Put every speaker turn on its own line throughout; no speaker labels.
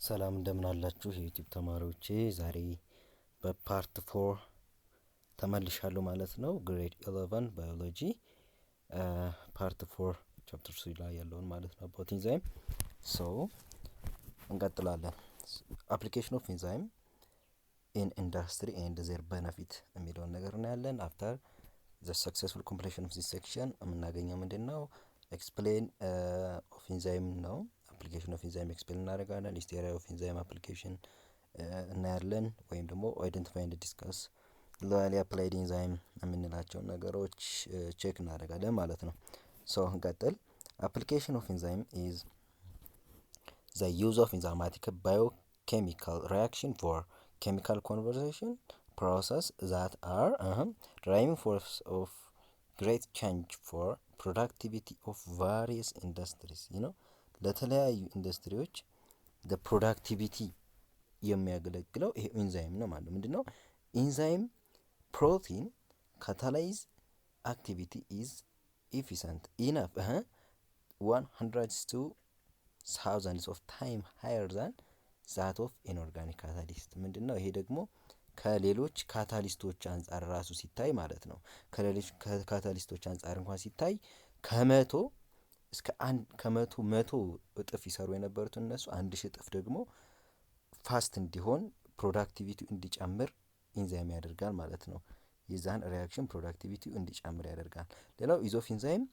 ሰላም እንደምን አላችሁ የ YouTube ተማሪዎቼ፣ ዛሬ በ part 4 ተመልሻለሁ ማለት ነው። Grade 11 biology part 4 chapter 3 ላይ ያለውን ማለት ነው about enzyme። So እንቀጥላለን። Application of enzyme in industry and their benefit የሚለውን ነገር እናያለን። After the successful completion of this section የምናገኘው ምንድን ነው? Explain of enzyme ነው። Application of enzyme explain እናደርጋለን። List area of enzyme application እናያለን። ወይም ደግሞ identify and discuss locally applied enzyme የምንላቸውን ነገሮች check እናደርጋለን ማለት ነው። So እንቀጥል። Application of enzyme is the use of enzymatic biochemical reaction for chemical conversion process that are driving force of great change for productivity of various industries. ለተለያዩ ኢንዱስትሪዎች productivity የሚያገለግለው ይሄ ኢንዛይም ነው ማለት ነው። ምንድን ነው enzyme? Protein catalyze activity is efficient enough 100 to thousands of time higher than that of inorganic catalyst። ምንድን ነው ይሄ ደግሞ ከሌሎች catalyst ኦች አንጻር ራሱ ሲታይ ማለት ነው። ከሌሎች catalyst ኦች አንጻር እንኳን ሲታይ ከ100 እስከ አንድ ከመቶ መቶ እጥፍ ይሰሩ የነበሩት እነሱ 1000 እጥፍ ደግሞ fast እንዲሆን productivity ው እንዲጨምር ኢንዛይም ያደርጋል ማለት ነው። የዛን reaction productivity ው እንዲጨምር ያደርጋል። ሌላው use of enzyme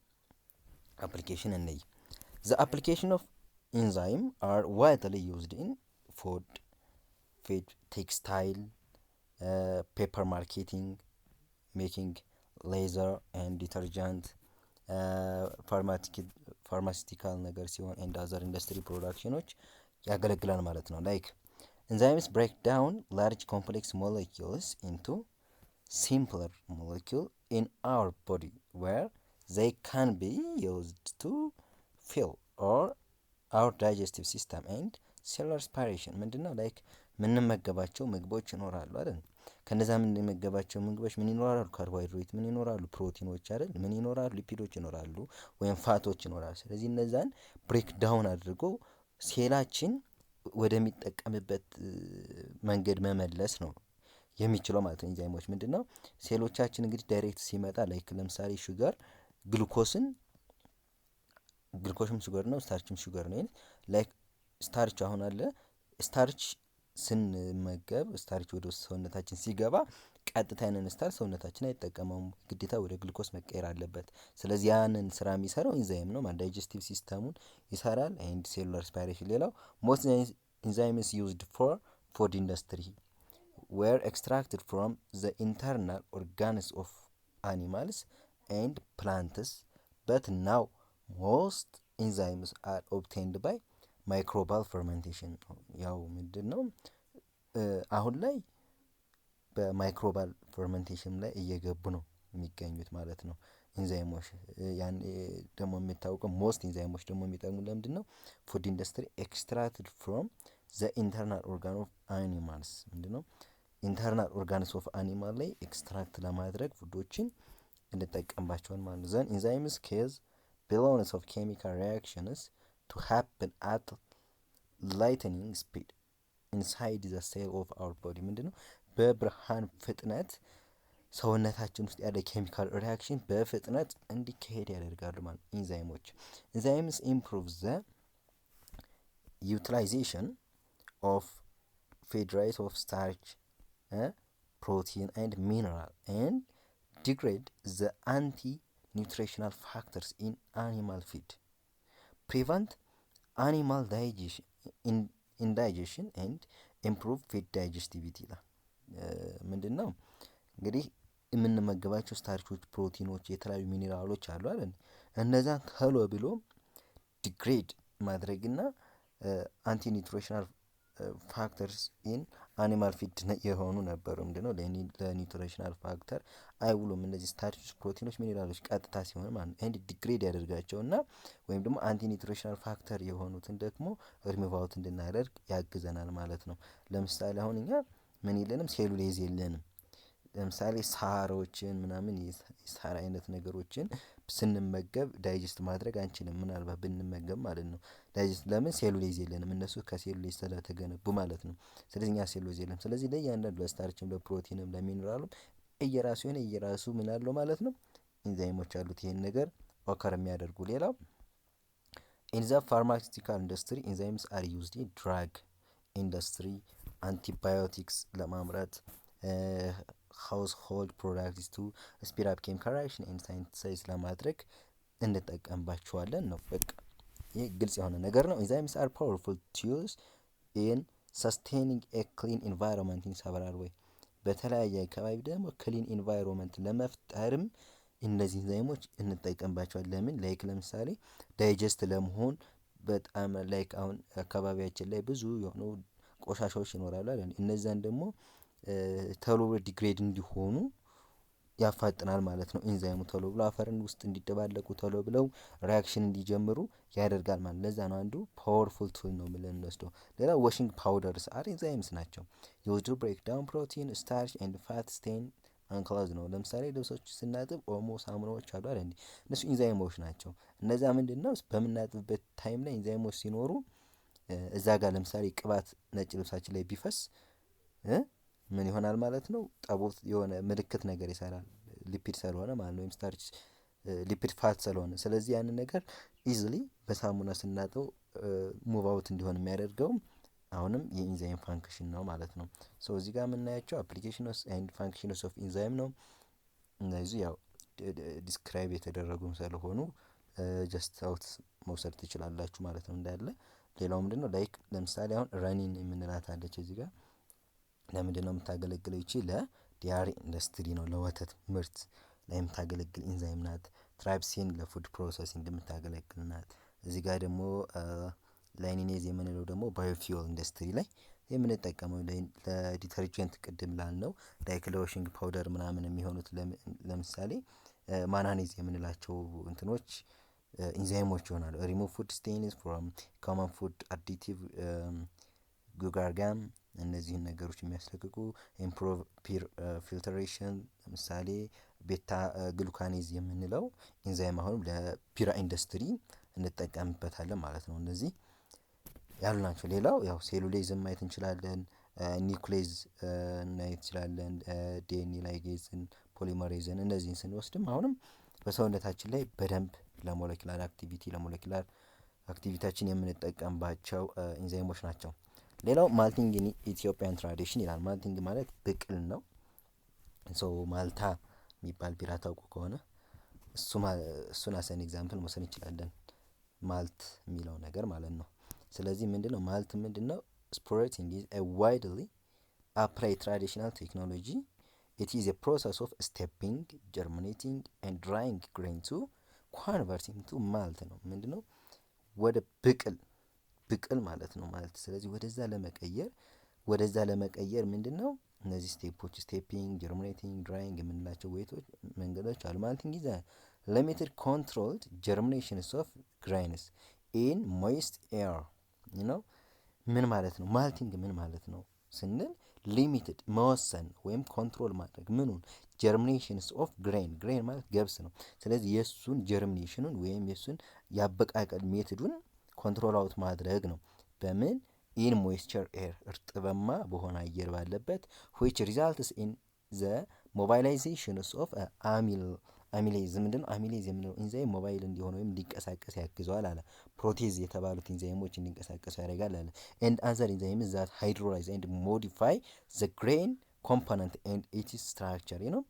application እንይ። The application of enzyme are widely used in food, feed, textile, paper marketing, making, leather and detergent, pharmaceutical ነገር ሲሆን and other industry production ኖች ያገለግላል ማለት ነው። Like enzymes break down large complex molecules into simpler molecule in our body where they can be used to fuel or our digestive system and cellular respiration። ምንድነው? Like የምንመገባቸው ምግቦች ይኖራሉ አይደል? ከነዛ የምንመገባቸው ምግቦች ምን ይኖራሉ? ካርቦሃይድሬት ምን ይኖራሉ? ፕሮቲኖች አይደል? ምን ይኖራሉ? Lipid ኦች ይኖራሉ ወይም fat ኦች ይኖራሉ። ስለዚህ እነዛን break down አድርጎ ሴላችን ወደሚጠቀምበት መንገድ መመለስ ነው የሚችለው ማለት ነው። ኢንዛይሞች ምንድነው? ሴሎቻችን እንግዲህ direct ሲመጣ like ለምሳሌ sugar glucose ን፣ glucose ም sugar ነው፣ starch ም sugar ነው። Like starch አሁን አለ፣ starch ስንመገብ starch ወደ ሰውነታችን ሲገባ ቀጥታ ያንን starch ሰውነታችን አይጠቀመውም፣ ግዴታ ወደ ግሉኮስ መቀየር አለበት። ስለዚህ ያንን ስራ የሚሰራው ኢንዛይም ነው። Digestive system ኡን ይሰራል and cellular respiration። ሌላው most enzymes used for food industry were extracted from the internal organs of animals and plants, but now most enzymes are obtained by microbial fermentation። ያው ምንድን ነው አሁን ላይ በ microbial fermentation ላይ እየገቡ ነው የሚገኙት ማለት ነው። ኢንዛይሞች ያን ደግሞ የሚታወቀው most ኢንዛይሞች ደግሞ የሚጠቅሙ ለምንድን ነው? Food industry extracted from the internal organ of animals። ምንድን ነው? Internal organs of animal ላይ extract ለማድረግ food ኦችን እንጠቀምባቸዋል ማለት ነው። Then enzymes cause billions of chemical reactions to happen at lightning speed inside the cell of our body። ምንድን ነው? በብርሃን ፍጥነት ሰውነታችን ውስጥ ያለ chemical reaction በፍጥነት እንዲካሄድ ያደርጋሉ ማለት ነው ኢንዛይሞች። Enzymes improve the utilization of feed rate of starch, protein and mineral and degrade the anti nutritional factors in animal feed, prevent animal indigestion and improve feed digestivity ይላል። ምንድን ነው እንግዲህ የምንመገባቸው starch ኦች፣ ፕሮቲኖች፣ የተለያዩ ሚኔራሎች አሉ አይደል? እነዛን ቶሎ ብሎ degrade ማድረግና anti nutritional factors in animal feed የሆኑ ነበሩ። ምንድነው ለ nutritional factor አይውሉም። እነዚህ starch ኦች፣ ፕሮቲኖች፣ ሚኔራሎች ቀጥታ ሲሆን ማለት ነው። And degrade ያደርጋቸው እና ወይም ደግሞ anti nutritional factor የሆኑትን ደግሞ ሪሙቭ አውት እንድናደርግ ያግዘናል ማለት ነው። ለምሳሌ አሁን እኛ ምን የለንም? Cellulase የለንም። ለምሳሌ ሳሮችን ምናምን፣ የሳር አይነት ነገሮችን ስንመገብ digest ማድረግ አንችልም፣ ምናልባት ብንመገብ ማለት ነው። Digest ለምን? Cellulase የለንም፣ እነሱ ከ cellulase ስለተገነቡ ማለት ነው። ስለዚህ እኛ cellulase የለንም። ስለዚህ ለእያንዳንዱ ለስታርችም፣ ለፕሮቲንም፣ ለሚኒራሉም እየራሱ የሆነ እየራሱ ምን አለው ማለት ነው፣ ኢንዛይሞች አሉት ይሄን ነገር occur የሚያደርጉ። ሌላው in the pharmaceutical industry, enzymes are used in drug industry፣ antibiotics ለማምረት፣ household products to speed up chemical reaction and synthesize ለማድረግ እንጠቀምባቸዋለን ነው። በቃ ይህ ግልጽ የሆነ ነገር ነው። Enzymes are powerful tools in sustaining a clean environment in several way። በተለያየ አካባቢ ደግሞ clean environment ለመፍጠርም እነዚህ ኢንዛይሞች እንጠቀምባቸዋለን። ለምን? Like ለምሳሌ digest ለመሆን በጣም like አሁን አካባቢያችን ላይ ብዙ የሆኑ ቆሻሻዎች ይኖራሉ አይደል? እነዛን ደግሞ ቶሎ degrade እንዲሆኑ ያፋጥናል ማለት ነው። ኢንዛይሙ ቶሎ ብሎ አፈርን ውስጥ እንዲደባለቁ፣ ቶሎ ብለው reaction እንዲጀምሩ ያደርጋል ማለት። ለዛ ነው አንዱ powerful tool ነው ብለን እንወስደው። ሌላው washing powders are enzymes ናቸው። Used to break down protein, starch and fat stain on clothes ነው። ለምሳሌ ልብሶች ስናጥብ ኦሞ፣ ሳሙናዎች አሉ አይደል? እነሱ ኢንዛይሞች ናቸው። እነዛ ምንድነው? በምናጥብበት time ላይ ኢንዛይሞች ሲኖሩ እዛ ጋር ለምሳሌ ቅባት ነጭ ልብሳችን ላይ ቢፈስ ምን ይሆናል ማለት ነው? ጠቦት የሆነ ምልክት ነገር ይሰራል፣ lipid ስለሆነ ማለት ነው። ወይም starch፣ lipid fat ስለሆነ። ስለዚህ ያንን ነገር easily በሳሙና ስናጥበው move out እንዲሆን የሚያደርገው አሁንም የ enzyme function ነው ማለት ነው። So እዚህ ጋር የምናያቸው applications and functions of enzyme ነው። እነዚህ ያው describe የተደረጉም ስለሆኑ just out መውሰድ ትችላላችሁ ማለት ነው እንዳለ። ሌላው ምንድነው? Like ለምሳሌ አሁን rennin የምንላት አለች እዚህ ጋር። ለምንድነው የምታገለግለው? ይቺ ለ dairy industry ነው፣ ለወተት ምርት ላይ የምታገለግል ኢንዛይም ናት። Trypsin ለ food processing የምታገለግል ናት። እዚህ ጋር ደግሞ ligninase የምንለው ደግሞ biofuel industry ላይ የምንጠቀመው፣ ለ detergent ቅድም ላልነው like ለ washing powder ምናምን የሚሆኑት፣ ለምሳሌ mannanase የምንላቸው እንትኖች ኢንዛይሞች ይሆናሉ። ሪሙቭ ፉድ ስቴንስ ፍሮም ኮመን ፉድ አዲቲቭ ጉጋር ጋም፣ እነዚህን ነገሮች የሚያስለቅቁ፣ improve beer filtration፣ ለምሳሌ beta glucanase የምንለው ኢንዛይም አሁንም ለቢራ ኢንዱስትሪ እንጠቀምበታለን ማለት ነው። እነዚህ ያሉ ናቸው። ሌላው ያው cellulase ን ማየት እንችላለን። Nuclease ማየት እንችላለን። DNA ligase ን፣ polymerase ን እነዚህን ስንወስድም አሁንም በሰውነታችን ላይ በደንብ ለ molecular activity፣ ለ molecular activity ያችን የምንጠቀምባቸው ኢንዛይሞች ናቸው። ሌላው malting in Ethiopian tradition ይላል። Malting ማለት ብቅል ነው። So ማልታ የሚባል ቢራ ታውቁ ከሆነ እሱን as an example መውሰድ እንችላለን። Malt የሚለው ነገር ማለት ነው። ስለዚህ ምንድነው malt? ምንድነው? Sprouting is a widely applied traditional technology. It is a process of steeping, germinating and drying grain to convert into malt ነው። ምንድነው? ወደ ብቅል፣ ብቅል ማለት ነው ማለት። ስለዚህ ወደዛ ለመቀየር ምንድነው እነዚህ step ኦች፣ steeping፣ germinating፣ drying የምንላቸው way ቶች፣ መንገዶች አሉ። Malting is limited controlled germinations of grains in moist air ነው። ምን ማለት ነው? Malting ምን ማለት ነው ስንል limited መወሰን ወይም control ማድረግ። ምኑን? Germinations of grain። Grain ማለት ገብስ ነው። ስለዚህ የእሱን germination ኑን ወይም የእሱን የአበቃቀል method ኡን control out ማድረግ ነው። በምን? In moisture air፣ እርጥበማ በሆነ አየር ባለበት፣ which results in the mobilizations of amylase። ምንድነው amylase የምንለው enzyme mobile እንዲሆን ወይም እንዲንቀሳቀስ ያግዘዋል አለ። Protease የተባሉት ኢንዛይሞች እንዲንቀሳቀሱ ያደርጋል አለ። And other enzymes that hydrolyze and modify the grain component and its structure ነው።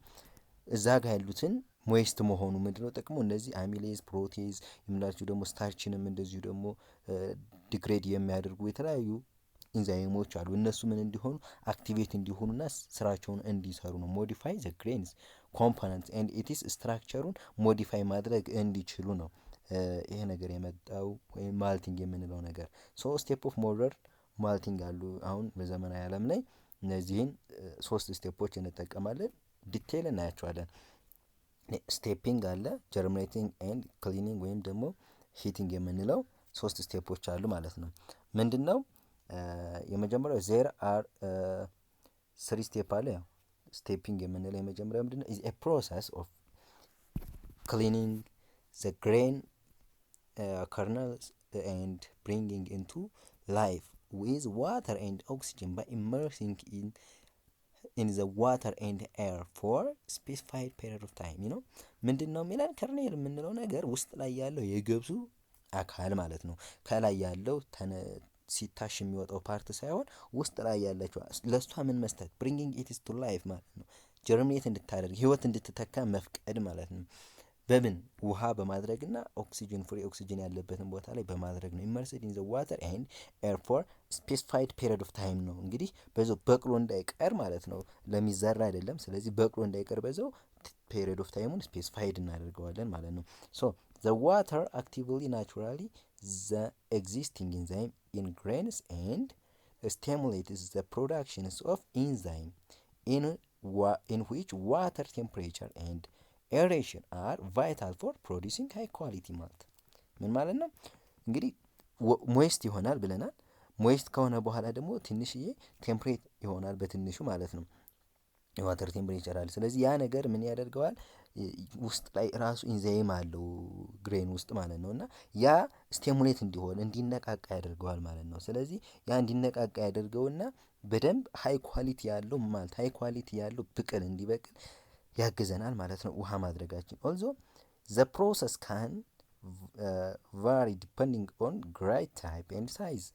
እዛ ጋር ያሉትን moist መሆኑ ምንድነው ጥቅሙ? እነዚህ amylase፣ protease የምንላቸው ደግሞ starch ንም እንደዚሁ ደግሞ degrade የሚያደርጉ የተለያዩ ኢንዛይሞች አሉ። እነሱ ምን እንዲሆኑ? Activate እንዲሆኑና ስራቸውን እንዲሰሩ ነው። Modify the grains component and its structure ኡን modify ማድረግ እንዲችሉ ነው ይሄ ነገር የመጣው ወይም malting የምንለው ነገር። So step of modern malting አሉ። አሁን በዘመናዊ አለም ላይ እነዚህን ሶስት step ኦች እንጠቀማለን። Detail እናያቸዋለን። Steeping አለ፣ germinating and cleaning ወይም ደግሞ heating የምንለው ሶስት step ኦች አሉ ማለት ነው። ምንድነው? የመጀመሪያው there are three step አለ። ያው Steeping የምንለው የመጀመሪያው ምንድነው? Is a process of cleaning the grain kernels and bringing into life with water and oxygen by immersing in the water and air for specified period of time. ምንድን ነው የሚለን? Kernel የምንለው ነገር ውስጥ ላይ ያለው የገብሱ አካል ማለት ነው። ከላይ ያለው ሲታሽ የሚወጣው part ሳይሆን ውስጥ ላይ ያለችው ለእሷ ምን መስጠት? Bringing its to life ማለት ነው። Germinate እንድታደርግ፣ ህይወት እንድትተካ መፍቀድ ማለት ነው። በምን? ውሃ በማድረግና oxygen፣ free oxygen ያለበትን ቦታ ላይ በማድረግ ነው። Immersed in the water and air for specified period of time ነው። እንግዲህ በዛው በቅሎ እንዳይቀር ማለት ነው። ለሚዘራ አይደለም። ስለዚህ በቅሎ እንዳይቀር በዛው period of time ኡን specified እናደርገዋለን ማለት ነው። So the water actively naturally the existing enzyme in grains and stimulates the productions of enzyme in which water, temperature and aeration are vital for producing high quality malt። ምን ማለት ነው? እንግዲህ moist ይሆናል ብለናል። Moist ከሆነ በኋላ ደግሞ ትንሽዬ temperate ይሆናል በትንሹ ማለት ነው። የ water temperature አለ። ስለዚህ ያ ነገር ምን ያደርገዋል? ውስጥ ላይ ራሱ ኢንዛይም አለው grain ውስጥ ማለት ነው። እና ያ stimulate እንዲሆን፣ እንዲነቃቃ ያደርገዋል ማለት ነው። ስለዚህ ያ እንዲነቃቃ ያደርገውና በደንብ high quality ያለው malt፣ high quality ያለው ብቅል እንዲበቅል ያግዘናል ማለት ነው። ውሃ ማድረጋችን also the process can vary depending on grain type and size.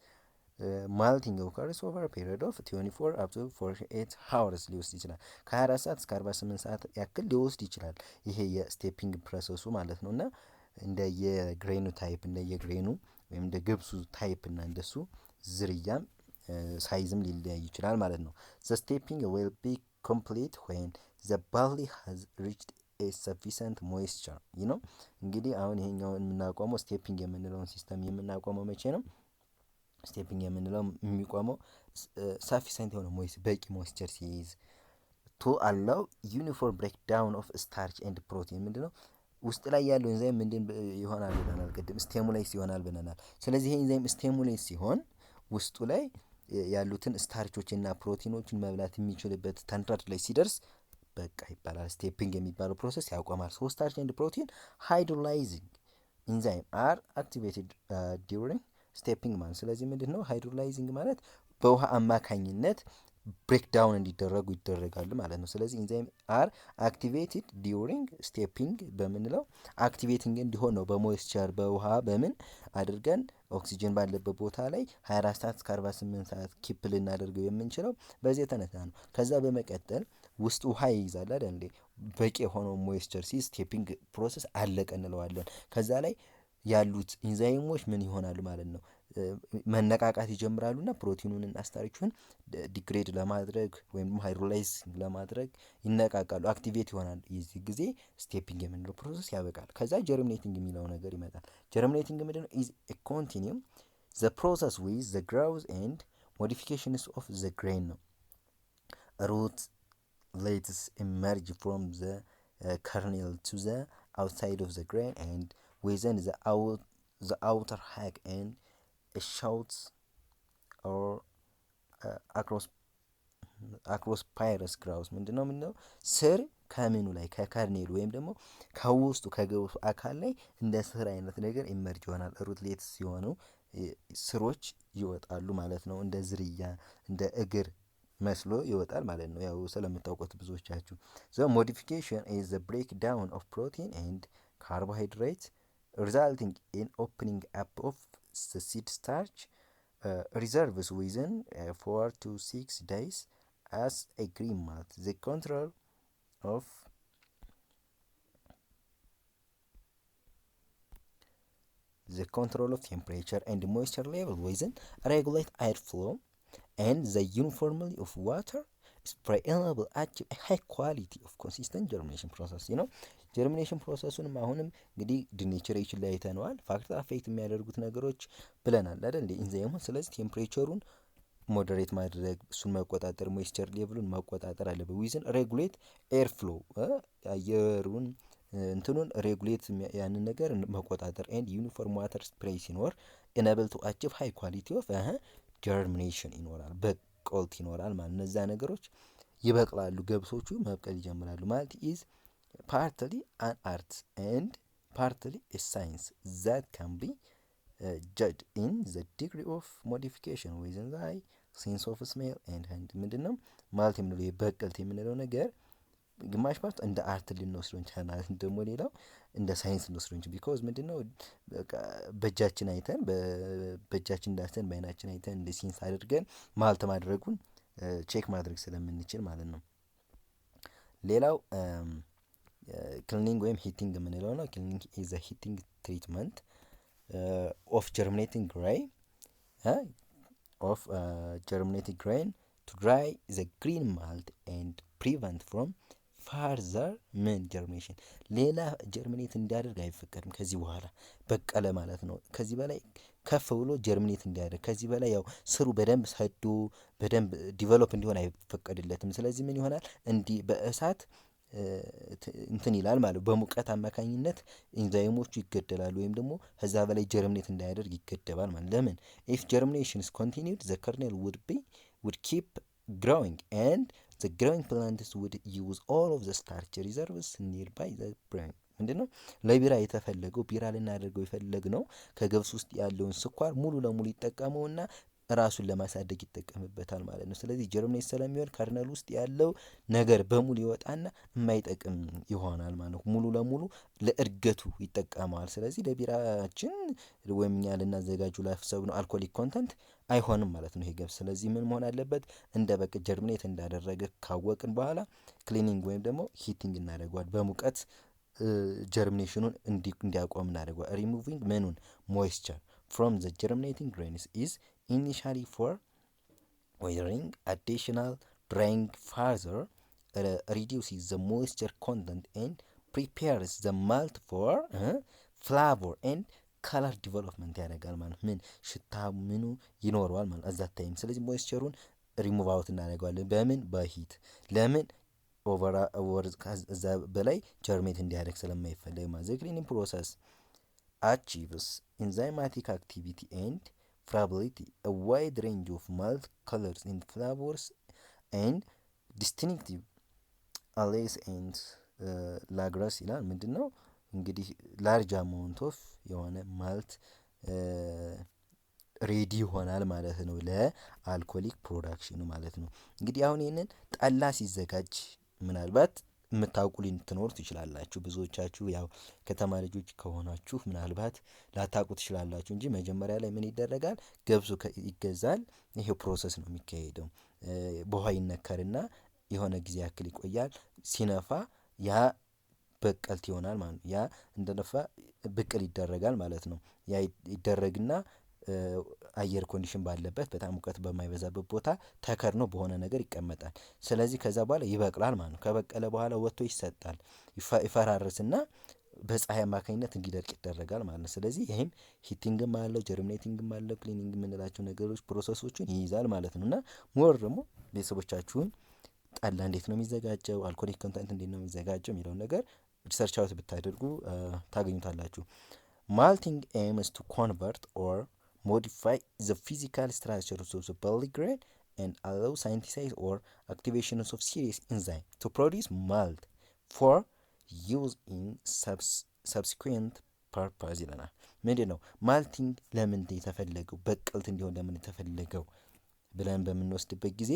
Malting occurs over period of 24 up to 48 hours ሊወስድ ይችላል። ከ24 ሰዓት እስከ 48 ሰዓት ያክል ሊወስድ ይችላል። ይሄ የ steeping process ኡ ማለት ነው። እና እንደ የ grain ኑ type፣ እንደ የ grain ኑ ወይም እንደ ገብሱ type እና እንደሱ ዝርያም size ም ሊለያይ ይችላል ማለት ነው። The steeping will be complete when the barley has reached a sufficient moisture. እንግዲህ አሁን ይሄኛውን የምናቆመው፣ steeping የምንለውን system የምናቆመው መቼ ነው? Steeping የምንለው የሚቆመው sufficient የሆነ በቂ moisture ሲይዝ to allow uniform breakdown of starch and protein። ምንድነው? ውስጥ ላይ ያለው ኢንዛይም ምንድን ይሆናል ብለናል ቅድም? Stimulate ይሆናል ብለናል። ስለዚህ ይሄ enzyme stimulate ሲሆን ውስጡ ላይ ያሉትን starch ኦች እና ፕሮቲኖችን መብላት የሚችልበት ስታንዳርድ ላይ ሲደርስ በቃ ይባላል። Steeping የሚባለው process ያቆማል። So starch and protein hydrolyzing enzyme are activated during steeping ማለት። ስለዚህ ምንድን ነው hydrolyzing ማለት? በውሃ አማካኝነት breakdown እንዲደረጉ ይደረጋሉ ማለት ነው። ስለዚህ enzyme are activated during steeping በምንለው activating እንዲሆን ነው። በ moisture፣ በውሃ በምን አድርገን ኦክሲጅን ባለበት ቦታ ላይ 24 ሰዓት እስከ 48 ሰዓት keep ልናደርገው የምንችለው በዚህ የተነሳ ነው። ከዛ በመቀጠል ውስጥ ውሃ ይይዛል አይደል እንዴ? በቂ የሆነው moisture ሲይዝ steeping process አለቀ እንለዋለን። ከዛ ላይ ያሉት ኢንዛይሞች ምን ይሆናሉ ማለት ነው? መነቃቃት ይጀምራሉ እና ፕሮቲኑን እና starch ኡን degrade ለማድረግ ወይም ደግሞ hydrolyze ለማድረግ ይነቃቃሉ፣ activate ይሆናሉ። የዚህ ጊዜ steeping የምንለው process ያበቃል። ከዛ germinating የሚለው ነገር ይመጣል። Germinating ምንድነው? Is a continue the process with the growth and modifications of the grain ነው። Rootlets emerge from the kernel to the outside of the grain and within the outer husk and shoot or acrospires growth። ምንድነው ምንድነው? ስር ከምኑ ላይ? ከ kernel ኡ ወይም ደግሞ ከውስጡ ከገብሱ አካል ላይ እንደ ስር አይነት ነገር emerge ይሆናል። Rootlets ሲሆኑ ስሮች ይወጣሉ ማለት ነው። እንደ ዝርያ፣ እንደ እግር መስሎ ይወጣል ማለት ነው። ያው ስለምታውቁት ብዙዎቻችሁ። The modification is the breakdown of protein and carbohydrate resulting in opening up of the seed starch reserves within 4 to 6 days as a green malt. The control of temperature and moisture level within regulate airflow and the uniformly of water spray enable achieve a high quality of consistent germination process. Germination process ኡንም አሁንም እንግዲህ denaturation ላይ አይተነዋል። Factor affect የሚያደርጉት ነገሮች ብለናል አይደል እንዴ? ኢንዛይሙን። ስለዚህ temperature ኡን moderate ማድረግ፣ እሱን መቆጣጠር፣ moisture level ኡን መቆጣጠር አለበት። Within regulate air flow፣ አየሩን እንትኑን regulate ያንን ነገር መቆጣጠር and uniform water spray ሲኖር enable to achieve high quality of germination ይኖራል፣ በቆልት ይኖራል ማለት እነዛ ነገሮች ይበቅላሉ፣ ገብሶቹ መብቀል ይጀምራሉ። Malt is partly an art and partly a science that can be judged in the degree of modification within the eye, sense of smell and hand። ምንድን ነው malt የምንለው? የበቀልት የምንለው ነገር ግማሽ part እንደ art ልንወስደው እንችላለን፣ ደግሞ ሌላው እንደ ሳይንስ ልንወስደው እንችላለን። Because ምንድነው፣ በቃ በእጃችን አይተን፣ በእጃችን ዳስተን፣ በአይናችን አይተን፣ እንደ sense አድርገን malt ማድረጉን check ማድረግ ስለምንችል ማለት ነው። ሌላው kilning ወይም heating የምንለው ነው። Kilning is a heating treatment of germinating grain to dry the green malt and prevent from further ምን germination። ሌላ germinate እንዲያደርግ አይፈቀድም። ከዚህ በኋላ በቀለ ማለት ነው። ከዚህ በላይ ከፍ ብሎ germinate እንዲያደርግ፣ ከዚህ በላይ ያው ስሩ በደንብ ሰዶ በደንብ develop እንዲሆን አይፈቀድለትም። ስለዚህ ምን ይሆናል? እንዲህ በእሳት እንትን ይላል ማለት፣ በሙቀት አማካኝነት ኢንዛይሞቹ ይገደላሉ ወይም ደግሞ ከዛ በላይ germinate እንዳያደርግ ይገደባል ማለት። ለምን? If germination is continued, the kernel would keep growing and the growing plants would use all of the starch reserves nearby the brewing። ምንድነው ለቢራ የተፈለገው? ቢራ ልናደርገው የፈለግነው ከገብስ ውስጥ ያለውን ስኳር ሙሉ ለሙሉ ይጠቀመውና ራሱን ለማሳደግ ይጠቀምበታል ማለት ነው። ስለዚህ germinate ስለሚሆን kernel ውስጥ ያለው ነገር በሙሉ ይወጣና የማይጠቅም ይሆናል ማለት ነው። ሙሉ ለሙሉ ለእድገቱ ይጠቀመዋል። ስለዚህ ለቢራችን ወይም እኛ ልናዘጋጀው ላሰብነው alcoholic content አይሆንም ማለት ነው። ይሄ ገብስ ስለዚህ ምን መሆን አለበት? እንደ በቃ germinate እንዳደረገ ካወቅን በኋላ kilning ወይም ደግሞ heating እናደርገዋለን። በሙቀት germination ኑን እንዲያቆም እናደርገዋለን። ሪሙቪንግ ምኑን moisture from the germinating grains is initially for weathering. Additional drying further reduces the moisture content and prepares the malt for flavor and color development ያደርጋል ማለት፣ ምን ሽታ ምኑ ይኖረዋል ማለት at that time። ስለዚህ ሞይስቸሩን ሪሙቭ አውት እናደርገዋለን። በምን? በ heat። ለምን? Over እዛ በላይ germinate እንዲያደርግ ስለማይፈለግ ማለት። The kilning process achieves enzymatic activity and friability, a wide range of malt colors and flavors and distinctive ales and lagers ይላል። ምንድን ነው እንግዲህ large amount of የሆነ malt ready ይሆናል ማለት ነው ለ alcoholic production ኑ ማለት ነው። እንግዲህ አሁን ይህንን ጠላ ሲዘጋጅ ምናልባት የምታውቁ ልትኖሩ ትችላላችሁ። ብዙዎቻችሁ ያው ከተማ ልጆች ከሆናችሁ ምናልባት ላታውቁ ትችላላችሁ እንጂ መጀመሪያ ላይ ምን ይደረጋል? ገብሱ ይገዛል። ይሄ process ነው የሚካሄደው። በውሃ ይነከርና የሆነ ጊዜ ያክል ይቆያል። ሲነፋ ያ በቀልት ይሆናል ማለት ነው። ያ እንደነፋ ብቅል ይደረጋል ማለት ነው። ያ ይደረግና አየር condition ባለበት፣ በጣም ሙቀት በማይበዛበት ቦታ ተከድኖ በሆነ ነገር ይቀመጣል። ስለዚህ ከዛ በኋላ ይበቅላል ማለት ነው። ከበቀለ በኋላ ወጥቶ ይሰጣል። ይፈራርስና በፀሀይ አማካኝነት እንዲደርቅ ይደረጋል ማለት ነው። ስለዚህ ይሄም heating ም አለው፣ germinating ም አለው፣ kilning የምንላቸው ነገሮች process ኦቹን ይይዛል ማለት ነው። እና more ደግሞ ቤተሰቦቻችሁን ጠላ እንዴት ነው የሚዘጋጀው፣ alcoholic content እንዴት ነው የሚዘጋጀው የሚለውን ነገር research out ብታደርጉ ታገኙታላችሁ። Malting aims to convert or modify the physical structure of the barley grain and allow synthesis or activation of serious enzyme to produce malt for use in subsequent purpose ይለናል። ምንድን ነው malting ለምን የተፈለገው፣ በቀልት እንዲሆን ለምን የተፈለገው ብለን በምንወስድበት ጊዜ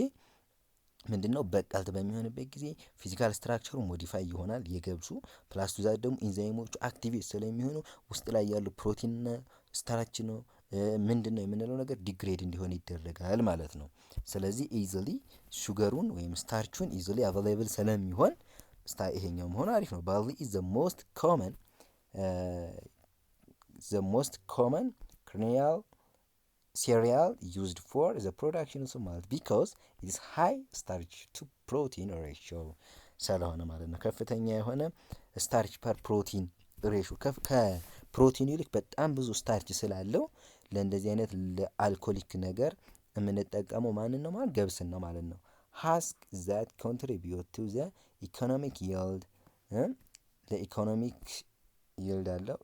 ምንድን ነው፣ በቀልት በሚሆንበት ጊዜ physical structure ሩ modify ይሆናል የገብሱ፣ plus to that ደግሞ ኢንዛይሞቹ activate ስለሚሆኑ ውስጥ ላይ ያሉ ፕሮቲን starch ነው ምንድን ነው የምንለው ነገር degrade እንዲሆን ይደረጋል ማለት ነው። ስለዚህ easily sugar ሩን ወይም starch ኡን easily available ስለሚሆን ይሄኛው መሆኑ አሪፍ ነው። Barley is the most common cereal used for the production of malt because it's high starch to protein ratio ስለሆነ ማለት ነው። ከፍተኛ የሆነ starch per protein ratio፣ ከፕሮቲን ይልቅ በጣም ብዙ starch ስላለው ለእንደዚህ አይነት ለ alcoholic ነገር የምንጠቀመው ማንን ነው ማለት፣ ገብስን ነው ማለት ነው። Husk that contribute to the economic yield፣ ለ economic yield አለው፣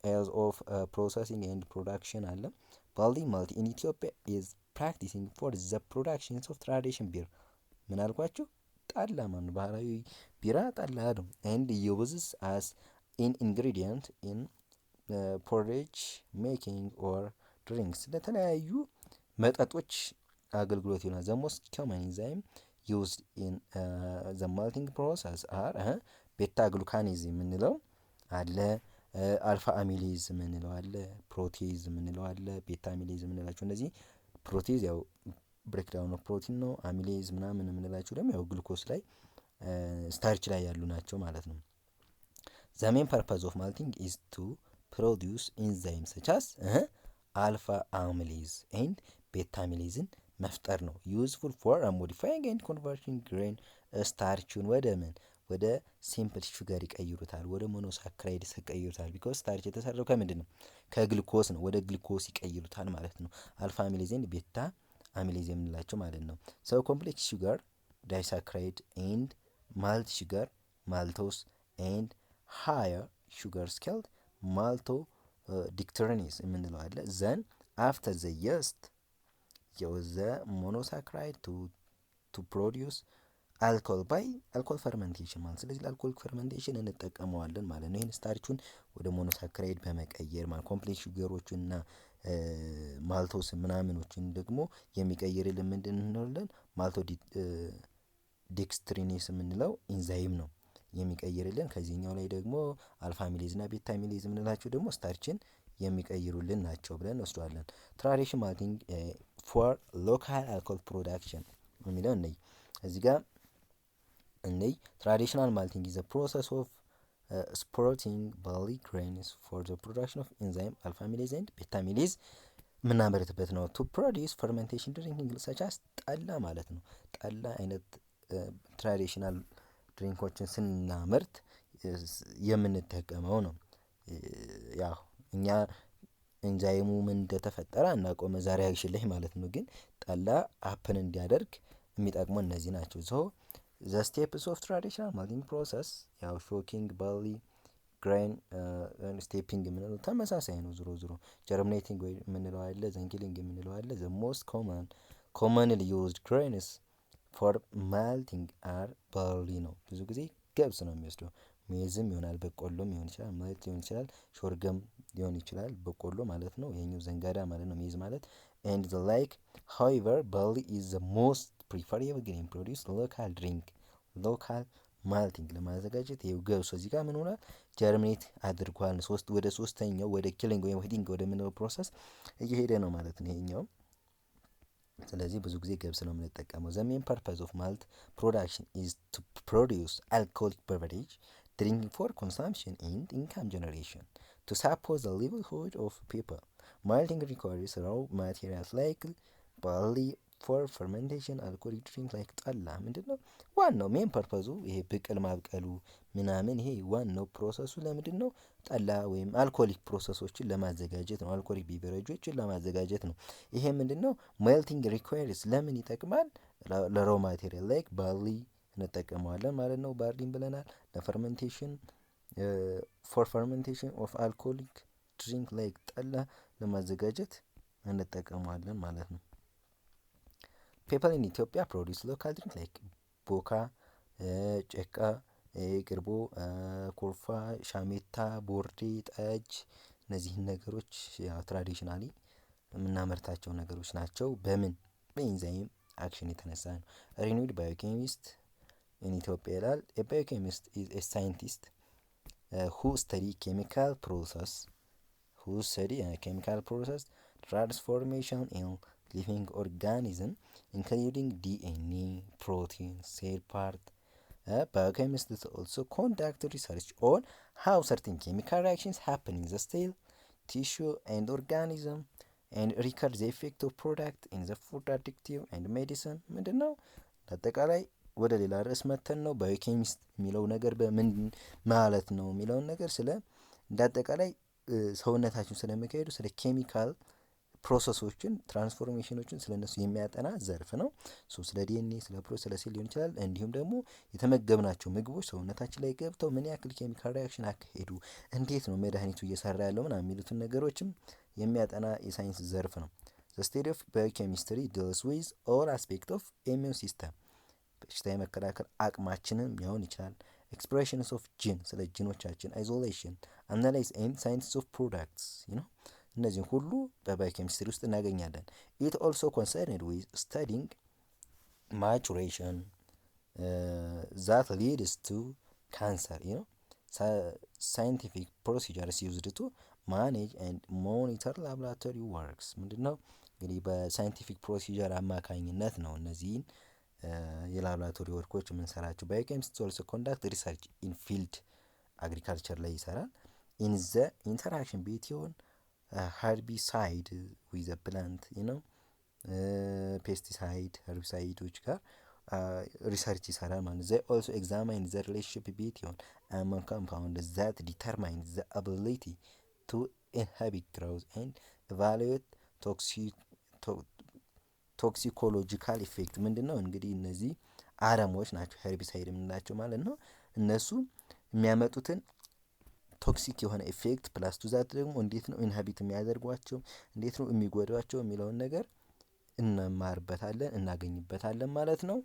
ease of processing and production አለ። Barley malt in Ethiopia is practicing for the production of tradition beer. ምን አልኳችሁ? ጠላ ማለት ነው። ባህላዊ ቢራ ጠላ ነው። And uses as an ingredient in porridge making or drinks፣ ለተለያዩ መጠጦች አገልግሎት ይሆናል። The most common enzyme used in the malting process are beta glucanase የምንለው አለ፣ alpha amylase የምንለው አለ፣ protease የምንለው አለ፣ beta amylase የምንላቸው። እነዚህ protease ያው breakdown of protein ነው። Amylase ምናምን የምንላቸው ደግሞ ያው ግሉኮስ ላይ፣ starch ላይ ያሉ ናቸው ማለት ነው። The main purpose of malting is to produce enzyme such as alpha amylase and beta amylase ን መፍጠር ነው። Useful for modifying and converting grain starch ኡን ወደ ምን? ወደ simple sugar ይቀይሩታል። ወደ monosaccharide ይቀይሩታል። Because starch የተሰራው ከምንድን ነው? ከግሉኮስ ነው። ወደ ግሉኮስ ይቀይሩታል ማለት ነው። Alpha amylase and beta amylase የምንላቸው ማለት ነው። So complex sugar disaccharide and malt sugar maltose and higher sugar called malto dextrins የምንለው አለ። Then after the yeast the monosaccharide to produce alcohol by alcohol fermentation ማለት። ስለዚህ ለ alcohol fermentation እንጠቀመዋለን ማለት ነው። ይህን starch ኡን ወደ monosaccharide በመቀየር ማለት complex sugar ኦችን እና maltose ምናምኖችን ደግሞ የሚቀይርልን ምንድን እንለዋለን? Malto dextrinase የምንለው ኢንዛይም ነው የሚቀይርልን። ከዚህኛው ላይ ደግሞ alpha amylase እና beta amylase የምንላቸው ደግሞ starch ን የሚቀይሩልን ናቸው ብለን እንወስደዋለን። Tradition malting for local alcohol production የሚለው እንይ። እዚህ ጋር እንይ። Traditional malting is process of sprouting barley grains for the production of enzyme alpha amylase and beta amylase የምናመርትበት ነው። To produce fermentation drinking such as ጠላ ማለት ነው። ጠላ አይነት traditional drink ኦችን ስናመርት የምንጠቀመው ነው። ያው እኛ ኤንዛይሙ ምን እንደተፈጠረ አናውቀውም እዛ reaction ላይ ማለት ነው። ግን ጠላ happen እንዲያደርግ የሚጠቅሙ እነዚህ ናቸው። So the steps of traditional malting process ያው shocking barley grain፣ steeping የምንለው ተመሳሳይ ነው። ዞሮ ዞሮ germinating ወይ የምንለው አለ፣ then killing የምንለው አለ። The most commonly used grains for malting are barley ነው። ብዙ ጊዜ ገብስ ነው የሚወስደው። Maize ም ይሆናል፣ በቆሎም ሊሆን ይችላል፣ millet ሊሆን ይችላል፣ sorghum ሊሆን ይችላል፣ በቆሎ ማለት ነው። ይሄኛው ዘንጋዳ ማለት ነው maize ማለት and the like. However, barley is the most preferable grain produce local drink። Local malting ለማዘጋጀት ይኸው ገብሱ እዚህ ጋር ምን ሆኗል? Germinate አድርጓል። ሶስት ወደ ሶስተኛው ወደ killing ወይም heating ወደምንለው process እየሄደ ነው ማለት ነው ይሄኛው። ስለዚህ ብዙ ጊዜ ገብስ ነው የምንጠቀመው። The main purpose of malt production is to produce alcoholic beverage drinking for consumption and income generation to support the livelihood of people. Malting requires raw materials like barley for fermentation alcoholic drink like ጠላ። ምንድነው ዋናው main purpose ኡ? ይሄ ብቅል ማብቀሉ ምናምን ይሄ ዋናው process ኡ ለምንድነው? ጠላ ወይም alcoholic process ኦችን ለማዘጋጀት ነው። Alcoholic beverage ኦችን ለማዘጋጀት ነው። ይሄ ምንድነው? Malting requires ለምን ይጠቅማል? ለ raw material like barley እንጠቀመዋለን ማለት ነው። Barley ን ብለናል ለ fermentation፣ for fermentation of alcoholic drink like ጠላ ለማዘጋጀት እንጠቀመዋለን ማለት ነው። People in Ethiopia produce local drink like ቦካ፣ ጭቃ፣ ቅርቦ፣ ኮርፋ፣ ሻሜታ፣ ቦርዴ፣ ጠጅ። እነዚህን ነገሮች ያው traditionally የምናመርታቸው ነገሮች ናቸው። በምን? በ enzyme action የተነሳ ነው። Renowned biochemist in Ethiopia ይላል። A biochemist is a scientist who study chemical process transformation in living organism, including DNA, protein, cell part. Biochemists also conduct research on how certain chemical reactions happen in the cell, tissue, and organism and record the effect of product in the food addictive and medicine። ምንድን ነው? አጠቃላይ ወደ ሌላ ርዕስ መተን ነው። Biochemist የሚለው ነገር በምን ማለት ነው የሚለውን ነገር ስለ እንደ አጠቃላይ ሰውነታችን ስለሚካሄዱ ስለ chemical process ኦችን፣ transformation ኦችን ስለ እነሱ የሚያጠና ዘርፍ ነው። So ስለ ዲኤንኤ፣ ስለ ስለ ሴል ሊሆን ይችላል። እንዲሁም ደግሞ የተመገብናቸው ምግቦች ሰውነታችን ላይ ገብተው ምን ያክል chemical reaction አካሄዱ፣ እንዴት ነው መድኃኒቱ እየሰራ ያለው ምናምን የሚሉትን ነገሮችም የሚያጠና የሳይንስ ዘርፍ ነው። The study of biochemistry deals with all aspect of immune system። በሽታ የመከላከል አቅማችንን ሊሆን ይችላል። Expressions of gene፣ ስለ ጂኖቻችን፣ isolation, analysis and science of products ነው። እነዚህን ሁሉ በባዮኬሚስትሪ ውስጥ እናገኛለን። It also concerned with studying maturation that leads to cancer ነው። Scientific procedures used to manage and monitor laboratory works ምንድነው? እንግዲህ በ scientific procedure አማካኝነት ነው እነዚህን የ laboratory work ኦች የምንሰራቸው። Biochemistry also conduct research in field agriculture ላይ ይሰራል። In the interaction between herbicide with plant ነው፣ pesticide፣ herbicide ኦች ጋር research ይሰራል ማለት ነው። They also examine the relationship between among compound that determine the ability to inhibit growth and evaluate toxicological effect ምንድን ነው? እንግዲህ እነዚህ አረሞች ናቸው herbicide የምንላቸው ማለት ነው። እነሱ የሚያመጡትን toxic የሆነ effect plus to that ደግሞ እንዴት ነው inhibit የሚያደርጓቸው፣ እንዴት ነው የሚጎዷቸው የሚለውን ነገር እንማርበታለን፣ እናገኝበታለን ማለት ነው።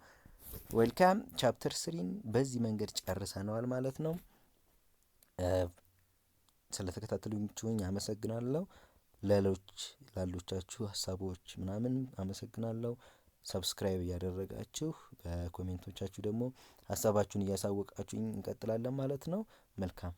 Welcome፣ chapter 3 ን በዚህ መንገድ ጨርሰነዋል ማለት ነው። ስለተከታተላችሁኝ አመሰግናለሁ። ሌሎች ላሎቻችሁ ሀሳቦች ምናምን አመሰግናለሁ። Subscribe እያደረጋችሁ በ comment ኦቻችሁ ደግሞ ሀሳባችሁን እያሳወቃችሁኝ እንቀጥላለን ማለት ነው። መልካም።